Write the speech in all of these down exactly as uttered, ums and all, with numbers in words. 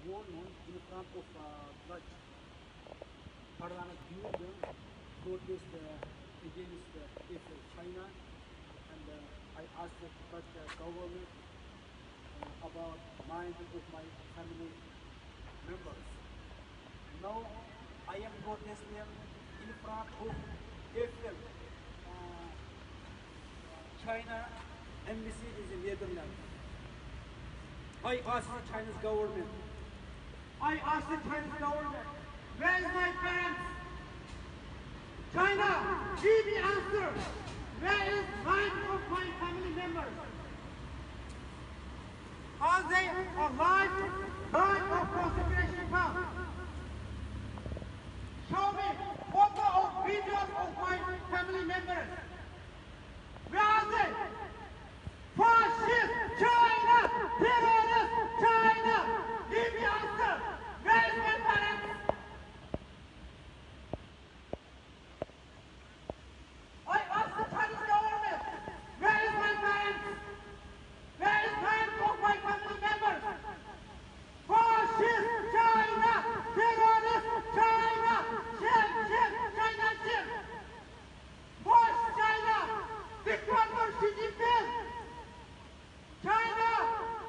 Morning in front of uh, large parliament building, protest uh, against uh, China, and uh, I asked the Dutch uh, government uh, about mine of my family members. Now I am protesting in front of Eiffel uh, China embassy in the Netherlands. I ask the Chinese government. I ask the Chinese government, where is my parents? China, give me answer. Where is nine of my family members? Are they alive? Nine of concentration camp. Show me photo of videos of my family members. Where are they? Fascist China! Terrorist China! Give me answer! Where is my parents? I ask the Chinese government, where is my parents? Where is parents of my family members? Fascist China! Terrorist China! Shit, shit, China shit! Force China! Dictator Xi Jinping! China!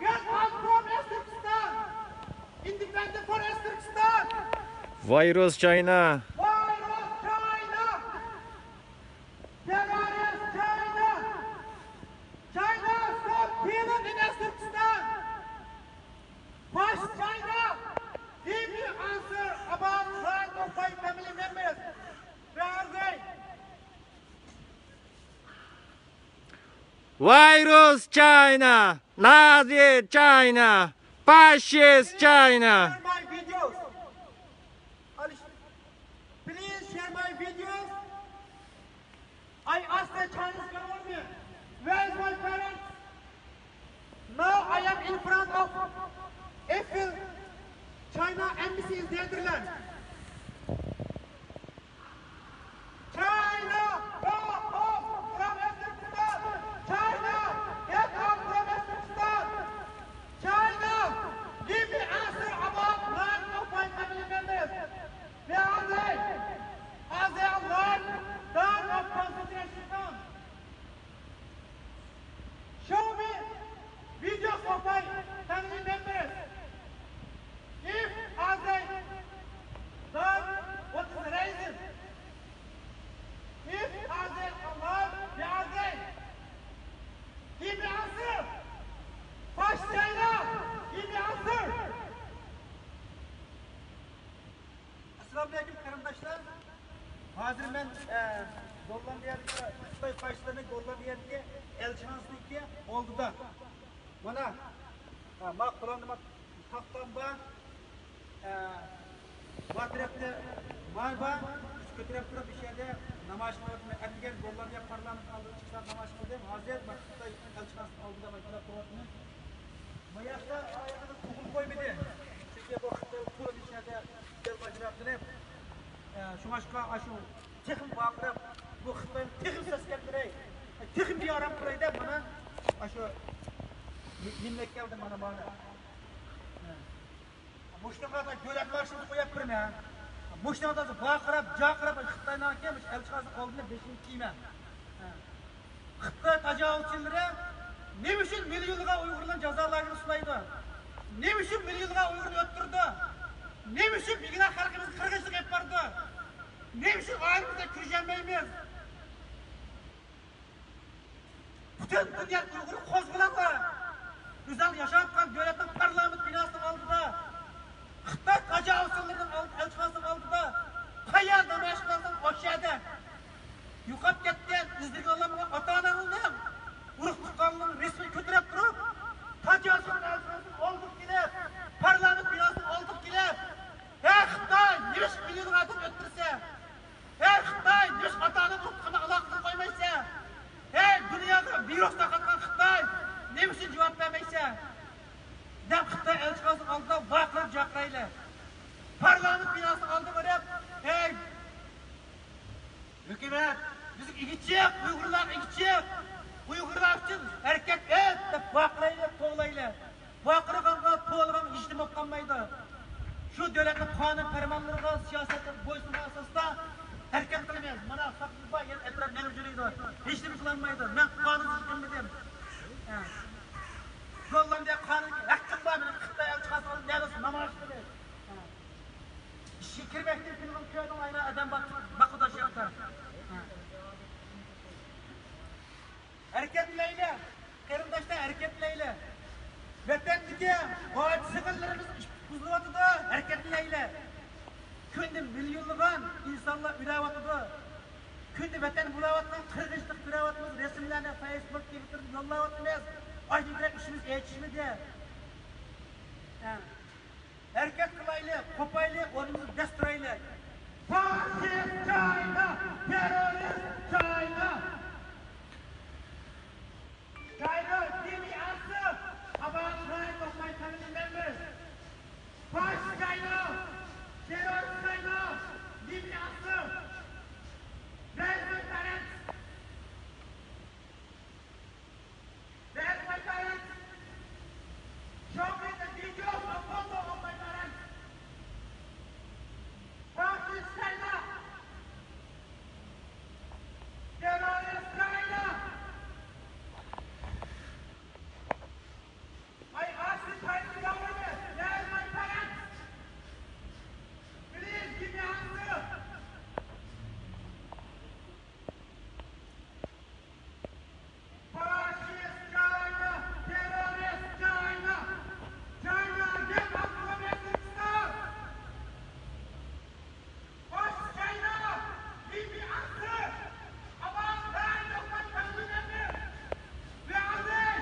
Get out from Uzbekistan! Independent for Uzbekistan! Virus China! Virus China! Terrorist China! China, stop killing in Uzbekistan! First China, give me answer about right of my family members. Where are they? Virus China, Nazi China, fascist China. Share my videos. Please share my videos. I ask the Chinese government, where is my parents? Now I am in front of Eiffel China embassy in Netherlands. China, go home from Uzbekistan! China, get out from Uzbekistan! China, give me answer about life of my family members. Where are they? Are they alive? Down of concentration camp. Show me videos of my family members. If are they done, what is the reason? If are they alive, where are they? Give me answer. First China, give me answer. ئەسسالامۇئەلەيكۇم قېرىنداشلار. ھازىر مەن ئە، گوللاندىيەدىكى خىتاي فاشىستلىرىنىڭ گوللاندىيەدىكى ئەلچىخانىسىنىڭكى ئالدىدا. مانا، ئە، ما قولۇمدا ما تاختام بار. ئە، ما تەرەپتە ما بار. كۆتۈرۈپ تۇرۇپ، بۇ يەردە نامايىش قىلىۋاتىمەن. ئەتىگەن گوللاندىيە پارلامېنتى ئالدىدا چىقسام نامايىش قىلدىم. ھازىر ما خىتاي ئەلچىخانىسىنىڭ ئالدىدا ما كېلىپ تۇرۇۋاتىمەن. ما ياقتا ئايىغىنى تۇغۇپ قويمىدى. چۈنكى بۇ خىتاي پۇلى ئىچىدە دەل باجراپ قىلىپ، ئە، شۇڭاشقا ئاشۇ تېخىمۇ ۋارقىراپ، بۇ خىتاينى تېخىمۇ سەسكەندۈرەي، تېخىمۇ بىئارام قىلاي دەپ مانا ئاشۇ نېمىلەپ كەلدىم مانا مانا. مۇشۇنىڭغا دۆلەت مارشىمىزنى قويۇپ بېرىمەن. مۇشۇنىڭغا ۋارقىراپ، جارقىراپ خىتاينىڭكى مۇشۇ ئەلچىخانىسىنىڭ ئالدىدا بېشىنى كىيىمەن. خىتاي تاجاۋۇزچىلىرى نېمە ئۈچۈن مىليونلىغان ئۇيغۇرلارنى جازا لاگېرىغا سولايدۇ؟ نېمە ئۈچۈن مىليونلىغان ئۇيغۇرنى ئۆلتۈرىدۇ؟ نېمە ئۈچۈن بىگۇناھ خەلقىمىزنى قىرغىنچىلىققا ئېلىپ بارىدۇ؟ نېمە ئۈچۈن ئائىلىمىزدە كۆرۈشەلمەيمىز؟ پۈتۈن دۇنيا ئۇيغۇر قوزغىلىڭلار! ئۆزۈڭلار ياشاۋاتقان دۆلەتنىڭ پارلامېنت بىناسىنىڭ ئالدىدا، خىتاي تاجاۋۇزچىلىرىنىڭ ئالدى، ئەلچىخانىسىنىڭ ئالدىدا قەيەردە نامايىش قىلساڭ ئاشۇ يەردە. يوقاپ كەتكەن، ئىزدىگەنلەرنىڭ ئاتا-ئاناڭنىڭ، ئۇرۇق-تۇغقانلىرىنىڭ رەسىمىنى كۆتۈرۈپ تۇرۇپ، تاجاۋۇزچىلار ئەلچىخانىسىنىڭ ئالدىغا كېلىپ، پارلامېنت بىناسىنىڭ ئالدىغا كېلىپ، ھەي خىتاي، نېمىشقا مىليونلىغان ئادەم ئۆلتۈرىسەن؟ ھەي خىتاي، نېمىشقا ئاتا-ئاناڭنى ئۇرۇق-تۇغقاننىڭ ئالاقىسىنى قويمايسەن؟ ھەي دۇنياغا ۋىرۇس تارقاتقان خىتاي، نېمە ئۈچۈن جاۋاب بەرمەيسەن؟ دەپ خىتاي ئەلچىخانىسىنىڭ ئالدىدا ۋارقىراپ جارقىرايلى. پارلامېنت بىناسىنىڭ ئالدىغا بېرىپ، ھەي ھۆكۈمەت، بىزگە ئىگە چىق، ئۇيغۇرلارغا ئىگە چىق، ئۇيغۇرلار ئۈچۈن ھەرىكەت ئەت دەپ ۋارقىرايلى، توۋلايلى. ۋارقىرىغانغا، توۋلىغانغا ھېچنېمە بولۇپ قالمايدۇ. دۆلەتنىڭ قانۇن پەرمانلىرىغا، سىياسەتلىرىگە بويسۇنغان ئاساستا ھەرىكەت قىلىمىز. مانا، ساقچىلار بار، يەنە ئەتراپ مەڭگۈ يۈرىدۇ. ھېچنېمە قىلالمايدۇ. مەن قانۇنسىز قىلمىدىم. ھە. گوللاندىيە قانۇنىدىكى ھەققىم بار مېنىڭ خىتاي ئەلچىخانىسىغا نەدە نامايىش قىلىش. ھە. ئىشىككە كىرمەكتىن كۈنىگە كۆردۈڭ، ئاينا ئادەم بار، باققۇداش ياقتا. ھە. ھەرىكەتلەيلى! قېرىنداشلار، ھەرىكەتلەيلى! ۋەتەندىكى ئاچا-سىڭىللىرىمىز ئىش بۇزۇلۇۋاتىدۇ، ھەرىكەتلەيلى! كۈندە مىليونلىغان ئىنسانلار ئۆلۈۋاتىدۇ. كۈندە ۋەتەن بۇلاۋاتقان قىرغىنچىلىق كۆرۈۋاتىمىز، رەسىملەرنى فەيسبۇك، تىۋىتتېردا يوللاۋاتىمىز. ئاشۇنىڭ كېرەك ئىشىمىز ئېچىشمىدى. ھە. ھەرىكەت قىلايلى، قوپايلى، ئورنىمىزدا دەس تۇرايلى. فاشىست چاينا، تېررورىست چاينا. China, give me answer about crime of my family members. First China, terrorist China, give me answer. Where's my parents? Where's my parents? Show me the videos or photo of my parents. First China, terrorist China. I ask the Chinese government, where are my parents? Please give me answer. Fascist China, terrorist China, China get out from Afghanistan. First China, give me answer about the end of my family member. Where are they?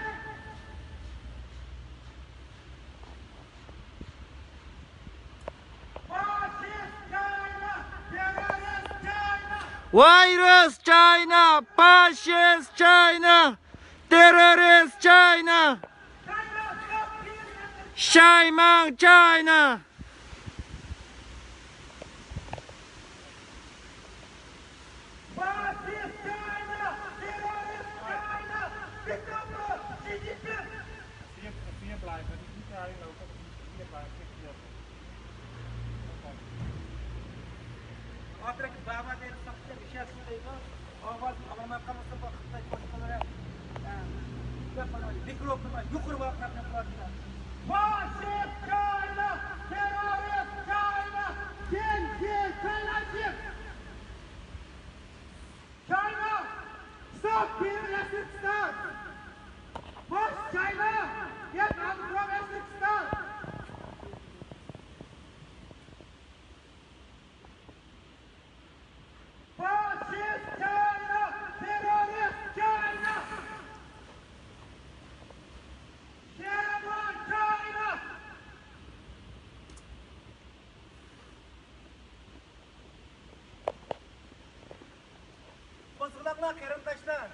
Fascist China, terrorist China. Virus China, fascist China, terrorist China. China, stop killing us. Shame on China. Fascist China! Terrorist China! Pick up the Xi Jinping! ئاپرىكا بابا دەيدۇ، ساقچى مىشەل دەيدۇ. ئاۋازىنى ئاڭلىماي قالمىسا، بۇ خىتاي قوشقىلىرى، ئە، گەپ قىلمايدۇ. مىكروفونغا يۇقىرى ۋاقىت قىلىۋاتىدۇ. فاشىست چاينا! تېررورىست چاينا! جىن، جىن، چاينا، جىن! China, stop killing Western stars! First China, get out from Western stars! Fascist China, terrorist China, shame on China! قوزغىلاڭلار قېرىنداشلار،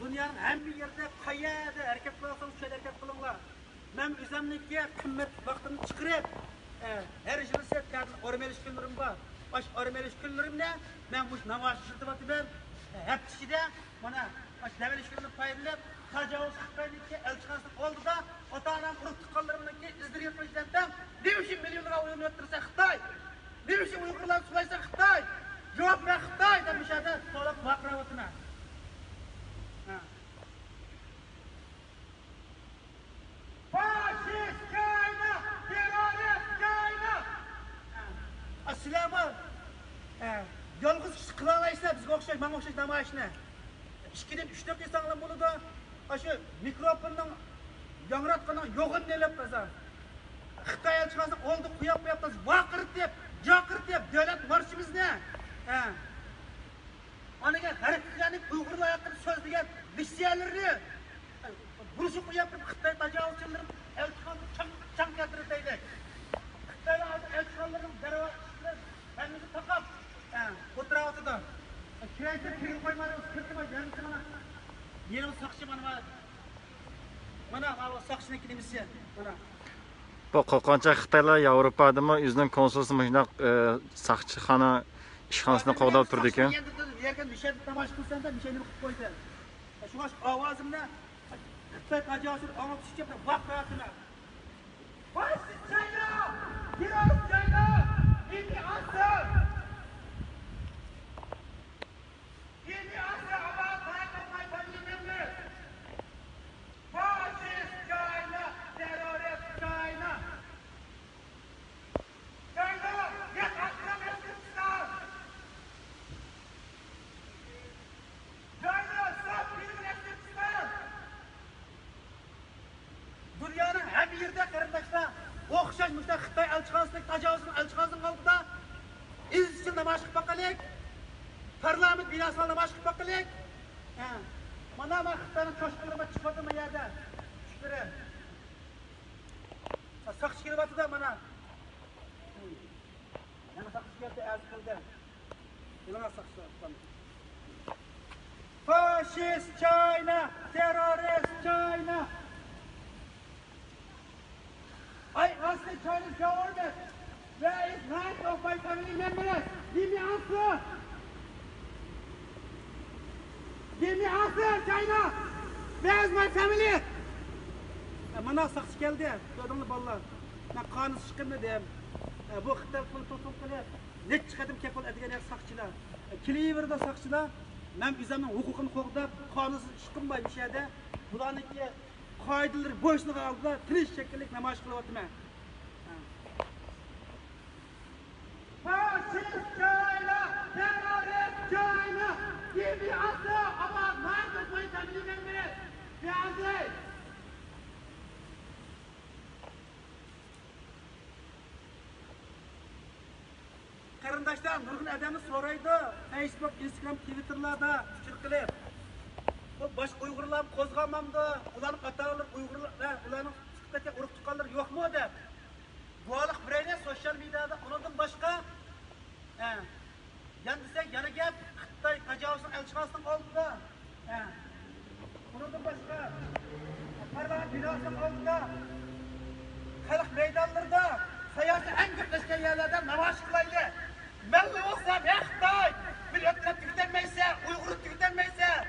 دۇنيانىڭ ھەممە يېرىدە قەيەردە ھەرىكەت قىلىۋاتسىڭىز، شۇ يەردە ھەرىكەت قىلىڭلار. مەن ئۆزۈمنىڭكى قىممەت ۋاقتىمنى چىقىرىپ، ئە، ھەر يىلى سەت تەتىل ئورۇن ئېلىش كۈنلىرىم بار. ئاشۇ ئورۇن ئېلىش كۈنلىرىمنى مەن مۇشۇ نامايىش ئىشلىتىۋاتىمەن. ئە، ھەپتە ئىچىدە مانا ئاشۇ دەم ئېلىش كۈنىدىن پايدىلىنىپ، تاجاۋۇز خىتاينىڭكى ئەلچىخانىسىنىڭ ئالدىدا ئاتا-ئانام، ئۇرۇق-تۇغقانلىرىمنىڭكى ئىزلىرىغا يېتىپ بېرىشتىن نېمە ئۈچۈن مىليونلىغا ئويۇن ئۆتتۈرسە خىتاي؟ نېمە ئۈچۈن ئۇيغۇرلارنى سولايسا خىتاي؟ جاۋاب بەر خىتاي دەپ مۇشۇ يەردە توۋلاپ ۋارقىراۋاتىمەن. ھە. فاشىست چاينا! تېررورىست چاينا! ئە، سىلەرمۇ، ئە، يالغۇز كىشى قىلالايسىلەر بىزگە ئوخشاش، ماڭا ئوخشاش نامايىشنى. ئىككىدىن ئۈچتىن قىلساڭلار بولىدۇ. ئاشۇ مىكروفوننىڭ ياڭراتقىنىنىڭ يوغىنىنى ئېلىپ بىزا خىتاي ئەلچىخانىسىنىڭ ئالدىغا قويۇپ، قويۇپ، بىز ۋارقىرىتىپ، جاقىرتىپ، دۆلەت مارشىمىزنى، ھە، ئاندىن كېيىن غەربلىكلەرنىڭ ئۇيغۇرلار ھەققىدە سۆزلىگەن لېكسىيەلىرىنى بۇرۇشۇپ قويۇپ، خىتاي تاجاۋۇزچىلىرىنى ئەلچىخانىدىن چاڭ، چاڭ كەلتۈرۈپ دەيلى. خىتايلار ھازىر ئەلچىخانىلىرىنىڭ دەرۋازىسىدىن ھەممىسى تاقاپ، ئە، ئولتۇراۋاتىدۇ. كىرەيسە كىرگىلى قويمايدۇ، كىرتى بار، يەنە مانا. يېڭى ساقچى مانا بار. مانا، مانا ساقچىنىڭكى نېمىسى، مانا. بۇ قورقۇنچاق خىتايلار ياۋروپادىمۇ ئۆزىنىڭ كونسۇلىسىنى مۇشۇنداق، ئە، ساقچىخانا ئىشخانىسىنى قوغداپ تۇرىدىكەن. يەرگە مىشەنى تاماشا قىلسام، مىشەن نېمە قىلىپ قويدى؟ شۇڭا ئاۋازىمنى خىتاي تاجاۋۇزچىلىرى ئاڭلىتىش ئۈچۈن بىر ۋارقىراۋاتىمەن. فاشىست چاينا! تېررورىست يەردە قېرىنداشلار، ئوخشاش مۇشۇنداق خىتاي ئەلچىخانىسىنىڭ، تاجاۋۇزچىلىق ئەلچىخانىسىنىڭ ئالدىدا ئىزچىل نامايىش قىلىپ باققىلى، پارلامېنت بىناسىغا نامايىش قىلىپ باققىلى. ھە. مانا، مانا خىتاينىڭ چوشقىلىرى چىقىۋاتىدۇ ما يەردە. چۈشلىرى. ساقچى كېلىۋاتىدۇ مانا. يەنە ساقچى كەلدى، ئەرز قىلدى. يەنە ساقچى كەلدى. Fascist China! Terrorist China! I ask the Chinese government, where is nine of my family members? Give me answer! Give me answer, China! Where is my family? ئە، مانا ساقچى كەلدى، كۆردۈڭلار بالىلار. مەن قانۇنسىز چىقمىدىم. ئە، بۇ خىتاي پۇلى توسۇن قىلىپ، نەچچە قېتىم كەپىل ئەتىگەن يەر ساقچىلار. ئە، كېلىۋېرىدۇ ساقچىلار. مەن ئۆزۈمنىڭ ھوقۇقىنى قوغداپ، قانۇنسىز ئىش قىلماي بۇ يەردە. بۇلارنىڭكى قائىدىلىرى بويسۇنغان ھالدا تىنچ شەكىللىك نامايىش قىلىۋاتىمەن. Fascist China! Terrorist China! Give me answer about my family members! Give me answer! قېرىنداشلار، نۇرغۇن ئادەملەر سورايدۇ، فېيسبۇك، ئىنستاگرام، تىۋىتتېرلاردا پىكىر قىلىپ، بۇ باشقا ئۇيغۇرلار قوزغالمامدۇ؟ ئۇلارنىڭ ئاتا-ئانىلىرى ئۇيغۇرلار، ئۇلارنىڭ ئۇرۇق تۇغقانلىرى يوقمۇ دەپ. گۇۋاھلىق بېرەيلى سوشيال مېدىيادا، ئۇنىڭدىن باشقا، ھە، يەنە دېسەك، يەنە گەپ، خىتاي تاجاۋۇزچىلىق ئەلچىخانىسىنىڭ ئالدىدا، ھە، ئۇنىڭدىن باشقا، پارلامېنت بىناسىنىڭ ئالدىدا، خەلق مەيدانلىرىدا، ساياسىي ئەڭ كۆپ گەپلەشكەن يەرلەردە نامايىش قىلايلى. مەنلا بولسام، ھەي خىتاي، مىللەتنى تۈگىتەلمەيسەن، ئۇيغۇرنى تۈگىتەلمەيسەن،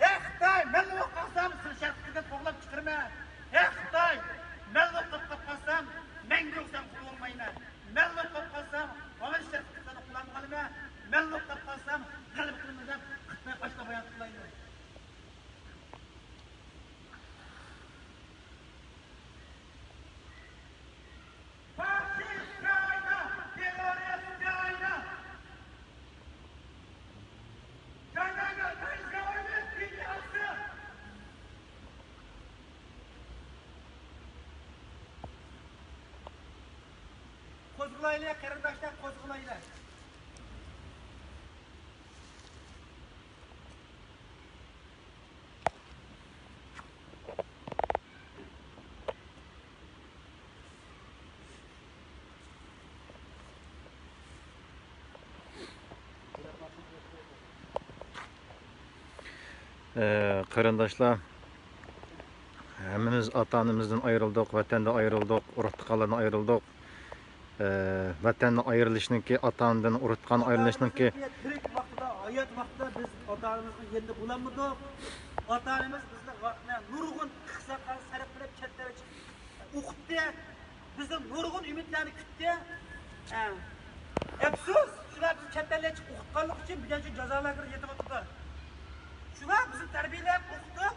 ھەي خىتاي، مەنلا بولۇپ قالسام، سېنى شەرقىي تۈركىيەدىن قوغلاپ چىقىرىمەن. ھەي خىتاي، مەنلا قاپقاپ قالسام، مەڭگۈ سەن قۇل بولمايمەن. مەنلا قاپقاپ قالسام، ھامان شەرقىي تۈركىستاندا قۇلامغا ئالىمەن. مەنلا قاپقاپ قالسام، غەلىبە قىلىمەن دەپ خىتاي ئاشۇنداق بايان قىلايدۇ. فاشىست جايىدا، تېررورىست جايىدا. قوزغىلايلى، قېرىنداشلار، قوزغىلايلى. ئە، قېرىنداشلار، ھەممىمىز ئاتا-ئانىمىزدىن ئايرىلدۇق، ۋەتەندىن ئايرىلدۇق، ئۇرۇق-تۇغقانلاردىن ئايرىلدۇق. ئە، ۋەتەندىن ئايرىلىشنىڭكى، ئاتاندىن، ئۇرۇق-تۇغقاندىن ئايرىلىشنىڭكى. تىرىك ۋاقتىدا، ھايات ۋاقتىدا بىز ئاتا-ئانىمىزنىڭ يېنىدا بولالمىدۇق. ئاتا-ئانىمىز بىزنى ۋاقىتنى نۇرغۇن قىسقا سەرپ قىلىپ، چەت ئەلگە چىقىپ ئوقۇتتى. بىزدىن نۇرغۇن ئۈمىدلەرنى كۈتتى. ئە، ئەپسۇس، شۇلار بىزنى چەت ئەلگە چىقىپ ئوقۇتقانلىقى ئۈچۈن بۈگۈن شۇ جازا لاگېرىدا يېتىۋاتىدۇ. شۇلار بىزنى تەربىيەلەپ ئوقۇتۇپ،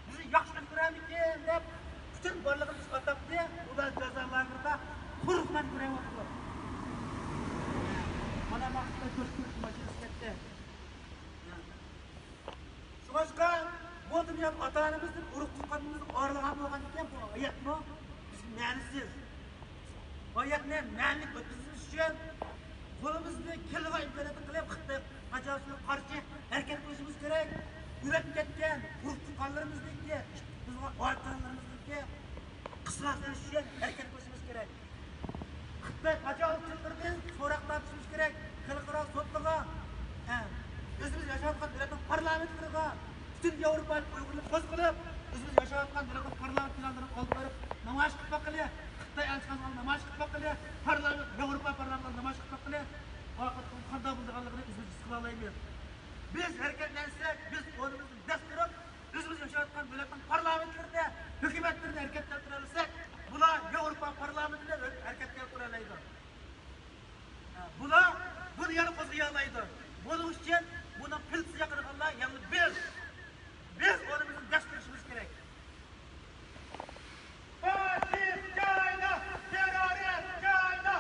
بىزنى ياخشى ئۆستۈرەرمىكىن دەپ پۈتۈن بارلىقىنى بىزگە ئاتاپتى. ئۇلار جازا لاگېرىدا قۇرۇق نان كۆرۈۋاتىدۇ. مانا ماقىتتا كۆرۈپ ماشىنىسى كەتتى. شۇڭلاشقا بۇ دۇنيادا ئاتا-ئانىمىزدىن، ئۇرۇق-تۇغقانلىرىمىزدىن ئايرىلغان بولغاندىكىن، بۇ ھاياتمۇ بىزگە مەنىسىز. ھاياتنى مەنىلىك ئۆتكۈزۈش ئۈچۈن قولىمىزدىن كېلىدىغان ئىمكانىيەتنى قىلىپ، خىتاي تاجاۋۇزچىلىقىغا قارشى ھەرىكەت قىلىشىمىز كېرەك. ئۆلۈپ كەتكەن ئۇرۇق-تۇغقانلىرىمىزنىڭكى، بىزنىڭ ئاتا-ئانىلىرىمىزنىڭكى قىساس ئېلىش ئۈچۈن ھەرىكەت قىلىشىمىز كېرەك. خىتاي تاجاۋۇزچىلىرىدىن سوراق تارتىشىمىز كېرەك. خەلقئارا سوتلىرىغا، ھە، ئۆزىمىز ياشاۋاتقان دۆلەتنىڭ پارلامېنتلىرىغا، پۈتۈن ياۋروپا ئۇيغۇرلىرى قوزغىلىپ، ئۆزىمىز ياشاۋاتقان دۆلەتنىڭ پارلامېنت بىنالىرىغا ئالدى بېرىپ نامايىش قىلىپ باققىلى، خىتاي ئەلچىخانىسىغا نامايىش قىلىپ باققىلى، پارلامېنت، ياۋروپا پارلامېنتىغا نامايىش قىلىپ باققىلى. ئاقىۋەتنىڭ قانداق بولىدىغانلىقىنى ئۆزىمىز ھېس قىلالايمىز. بىز ھەرىكەتلەنسەك، بىز ئورنىمىزدىن دەس تۇرۇپ، ئۆزىمىز ياشاۋاتقان دۆلەتنىڭ پارلامېنتلىرىدە، ھۆكۈمەتلىرىدە ھەرىكەتلەندۈرەلىسەك، بۇلار ياۋروپا پارلامېنتىدە ھەرىكەتلەندۈرەلەيدۇ. بۇلار بۇنى يەنە قوزغىيالايدۇ. بۇنىڭ ئۈچۈن بۇنىڭ پىلتىسى ياقىدىغانلار يەنە بىز. بىز ئورنىمىزدىن دەس تۇرۇشىمىز كېرەك. فاشىست جايدا، تېررورىست جايدا.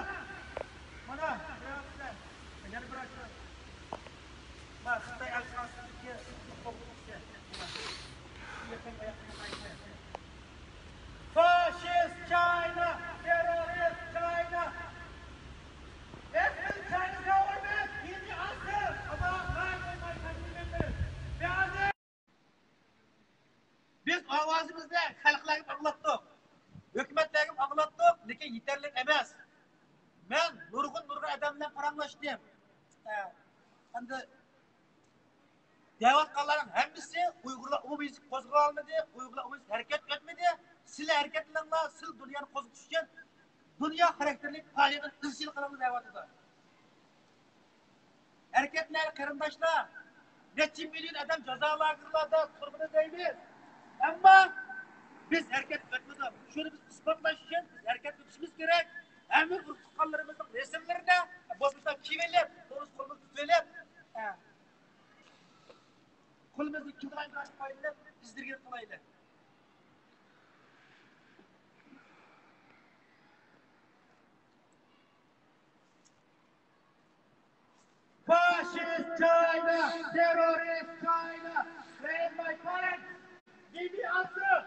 مانا، بىراۋلار، يەنە بىر ئاشۇ. مانا خىتاي ئەلچىخانىسىدىكى قوغدىغۇچى. ئەمدى دەۋاتقانلارنىڭ ھەممىسى ئۇيغۇرلار ئومۇميۈزلۈك قوزغىلالمىدى، ئۇيغۇرلار ئومۇميۈزلۈك ھەرىكەت قىلالمىدى. سىلەر ھەرىكەت قىلىڭلار، سىلەر دۇنيانى قوزغىتىش ئۈچۈن دۇنيا خاراكتېرلىك پائالىيەتنى ئىزچىل قىلىڭلار دەۋاتىدۇ. ھەرىكەتلەر قېرىنداشلار، نەچچە مىليون ئادەم جازا لاگېرلاردا تۇرمىدى دەيمىز. ئەمما بىز ھەرىكەت قىلمىدۇق. شۇنى بىز ئىسپاتلاش ئۈچۈن بىز ھەرىكەت قىلىشىمىز كېرەك. ھەممە ئۇرۇق تۇغقانلىرىمىزنىڭ رەسىملىرىنى بولمىسا كىيىۋېلىپ، بولمىسا قولىمىزغا تۇتۇۋېلىپ، قولىمىزنى كىمدىغان قىلىپ بىزدىرگەن قىلايلى. Fascist China, terrorist China, stand by parents. Give me answer.